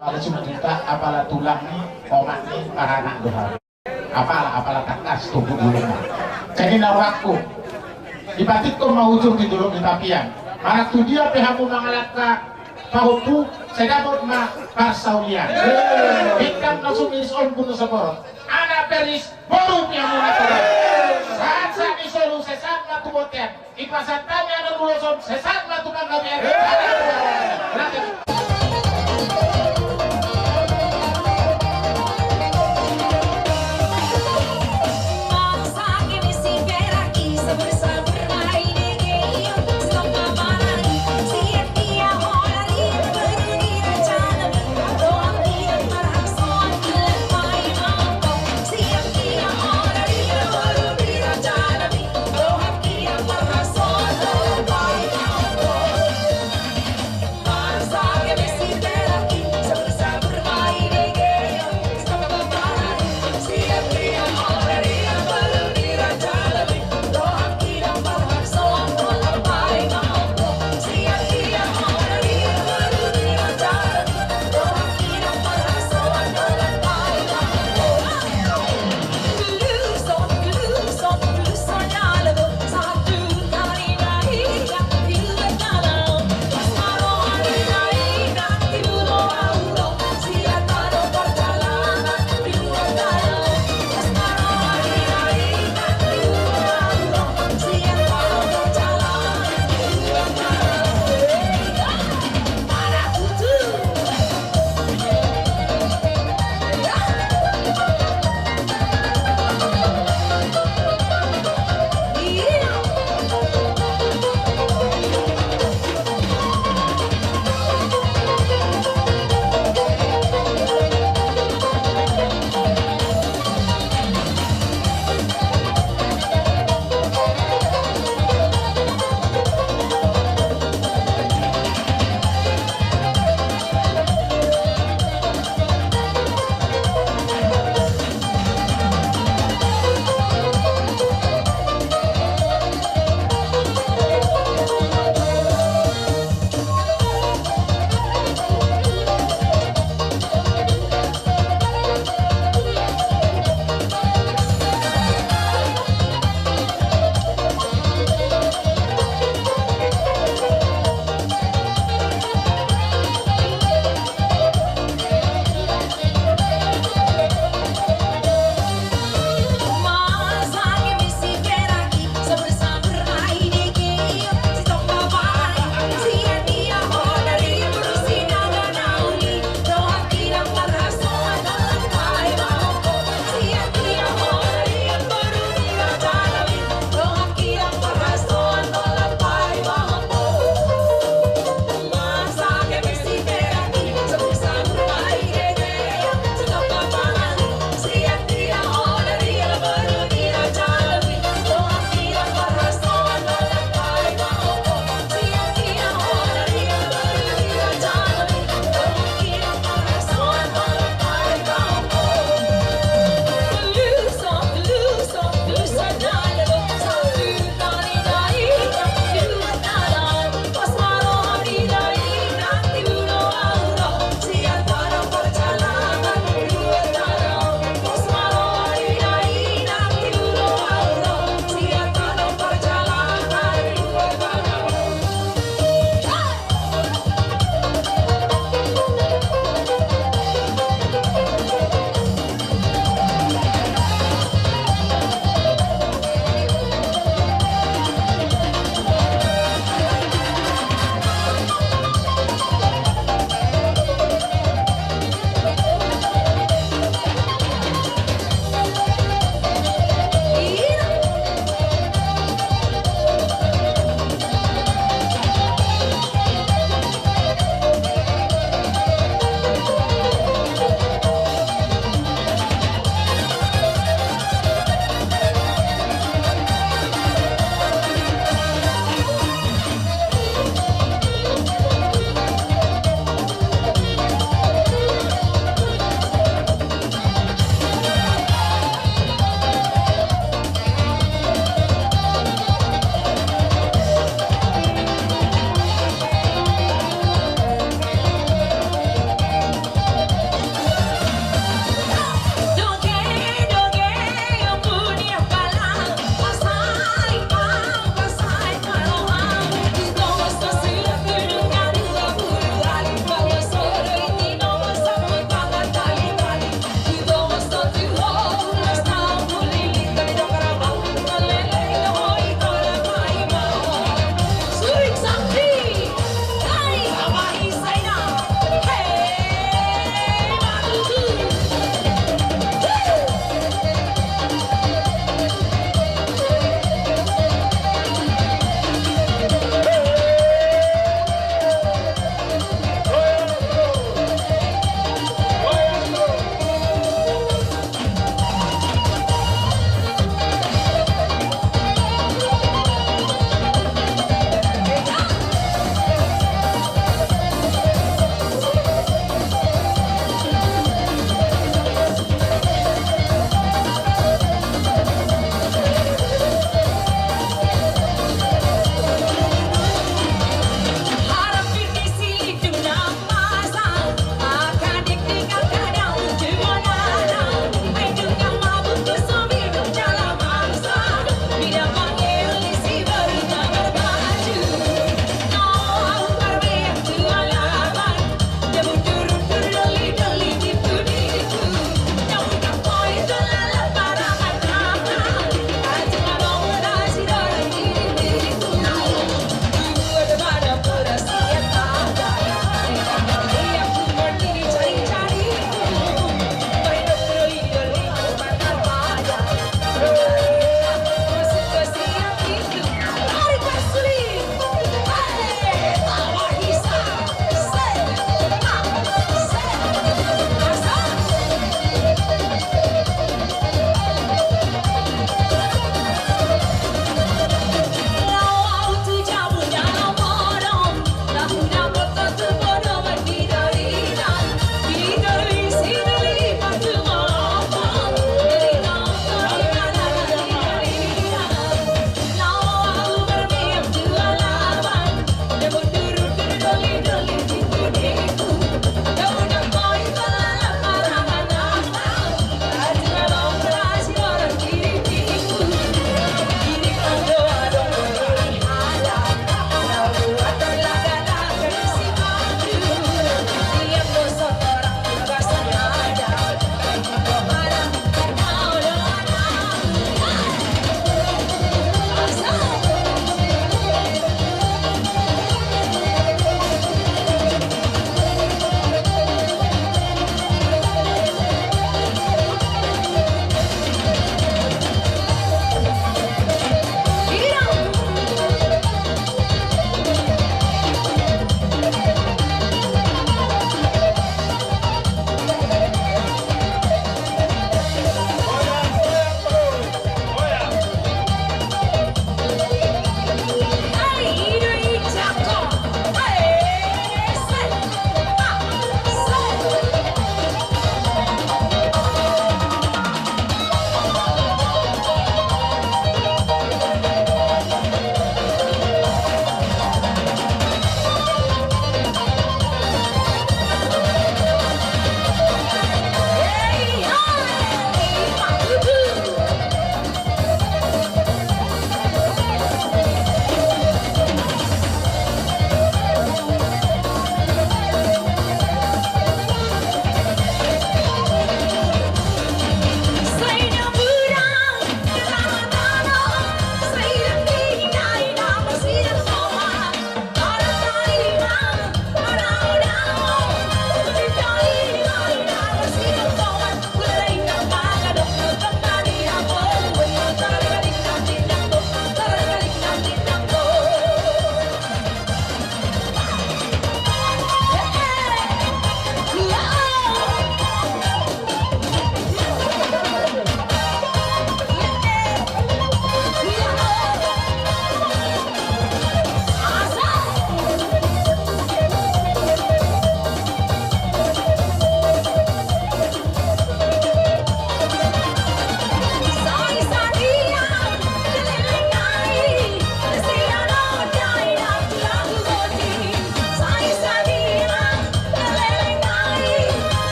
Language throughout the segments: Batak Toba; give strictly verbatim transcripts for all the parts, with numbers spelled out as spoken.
Apala sumbuta, apala tulang ni, omak ni, paranak do hami. Apala, apala tangkas tubu bulungna. Jadi na rohangku, dipatikko ma ujung di dolok di tapian. Manang tu dia pe hamu mangalangka pahompu, sai dapot ma parsaulian. Bintang na sumiris, ombun na saporot, anak peris, boru pe hamu na torop. Sahat-sahat ni solu, sai sahat ma tu bontean. Dipasahat hami anak ulos on, sai sahat ma tu panggabean.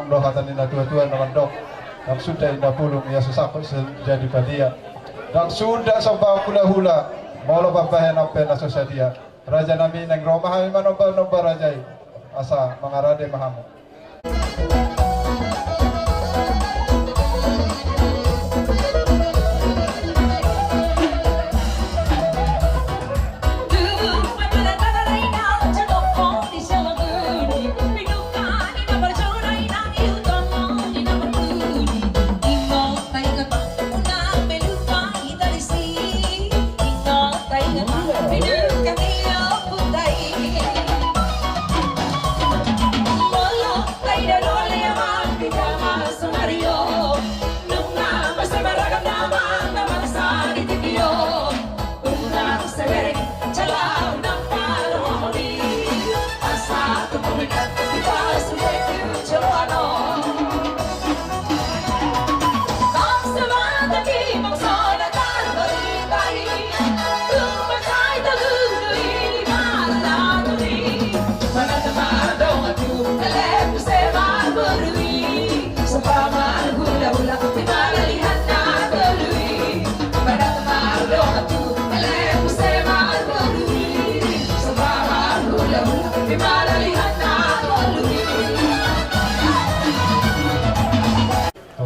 Ro hata ni na tua-tua na mandok, ndang suda inna pulung ia so sangkot so jadi padia. Ndang suda somba hulahula, molo pambahenan pe na so sadia. Raja nami, naeng ro ma hami manomba-nomba raja i, asa mangarade ma hamu.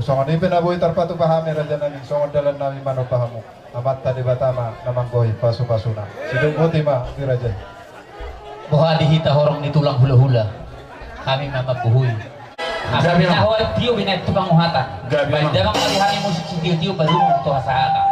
Songon i pe na boi tarpatupa hami, raja nami, songon dalan nami manomba hamu. Amanta Debata ma na manggohi pasu-pasuna. Sidung boti ma di raja i. Boha di hita horong ni tulang hula-hula. Hami ma mambuhui. Gabe na ho tio binaen tu panguhatan. Gabe na ho. Baen damang ma di hami musik sitio-tio, baru tu hasahata.